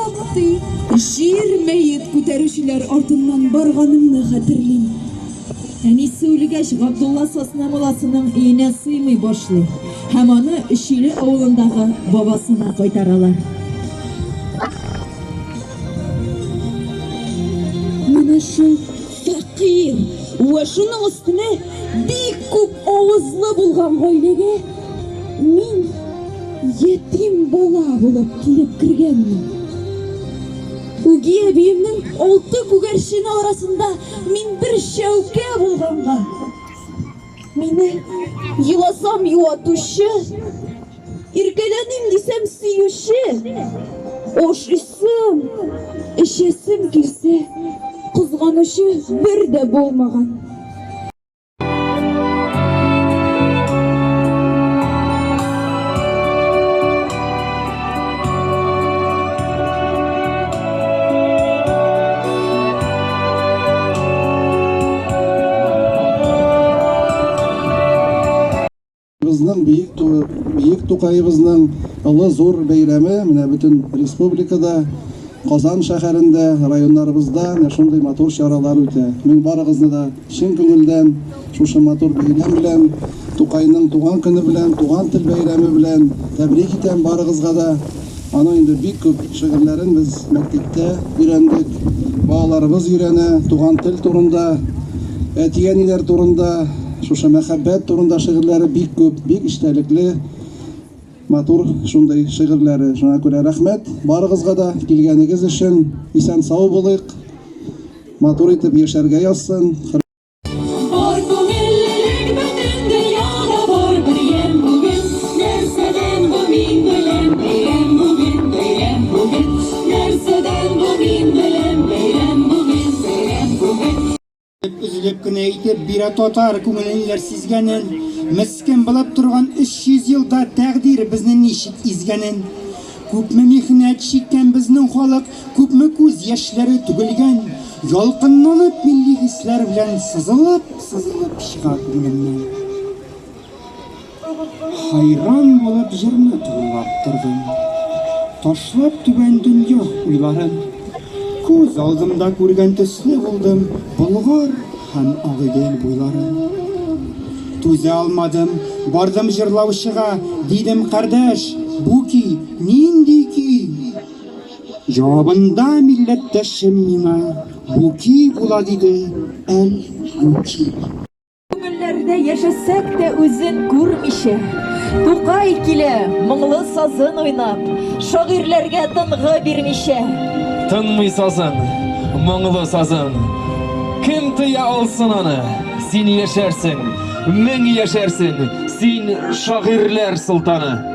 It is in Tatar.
шактый җир мәет күтәрүчеләр артыннан барганымны хәтерлим. Әнисе үлгәч, Габдулла Сосна мулласының өенә сыймый башлый һәм аны Өчиле авылындагы бабасына кайтаралар. Менә шул фәкыйрь вә шуның өстенә бик күп авызлы булган гаиләгә мин ятим бала булып килеп кергәнмен. Үги әбиемнең алты күгәрчене арасында мин бер чәүкә булганга, мине еласам юатучы, иркәләним дисәм сөюче, ашыйсым, эчәсем килсә кызганучы бер дә булмаган. Безнең бөек бөек Тукаебызның олы зур бәйрәме менә бөтен республикада, Казан шәһәрендә, районнарыбызда менә шундый матур чаралар үтә. Мин барыгызны да чын күңелдән шушы матур бәйрәм белән, Тукайның туган көне белән, туган тел бәйрәме белән тәбрик итәм барыгызга да. Аның инде бик күп шигырьләрен без мәктәптә өйрәндек. Балаларыбыз өйрәнә, туган тел турында, әти-әниләр турында, шушы мәхәббәт турында шигырьләре бик күп, бик эчтәлекле, матур шундый шигырьләре. Шуңа күрә рәхмәт барыгызга да килгәнегез өчен. Исән-сау булыйк. Матур итеп яшәргә язсын. Бар күңеллелек бөтен дөньяда бар бер ямь бүген. Нәрсәдән бу мин беләм, бәйрәм бүген, бәйрәм бүген. Нәрсәдән бу мин беләм, бәйрәм бүген, бәйрәм бүген. Өзелеп кенә әйтеп бирә татар күңеле ниләр сизгәнен, Мескен булып торган 300 елда тәкъдир безне ничек изгәнен. Күпме михнәт чиккән безнең халык, күпме күз яшьләре түгелгән, ялкынланып милли хисләр белән сызылып-сызылып чыга күңелемнән. Хайран булып җырны тыңлап тордым. Ташлап түбән дөнья уйларын. Күз алдымда күргән төсле булдым Болгар һәм Агыйдел буйларын. Түзә алмадым, бардым җырлаучыга, дидем, кардәш, бу көй нинди көй? Җавабында милләттәшем миңа, бу көй була, диде, әл-Гүки. Күңелләрдә яшәсәк тә үзен күрмичә, Тукай килә, моңлы сазын уйнап, Шагыйрьләргә тынгы бирмичә. Тынмый сазың, моңлы сазың, Кем тыя алсын аны? Син яшәрсең, мең яшәрсең, Син шагыйрьләр солтаны.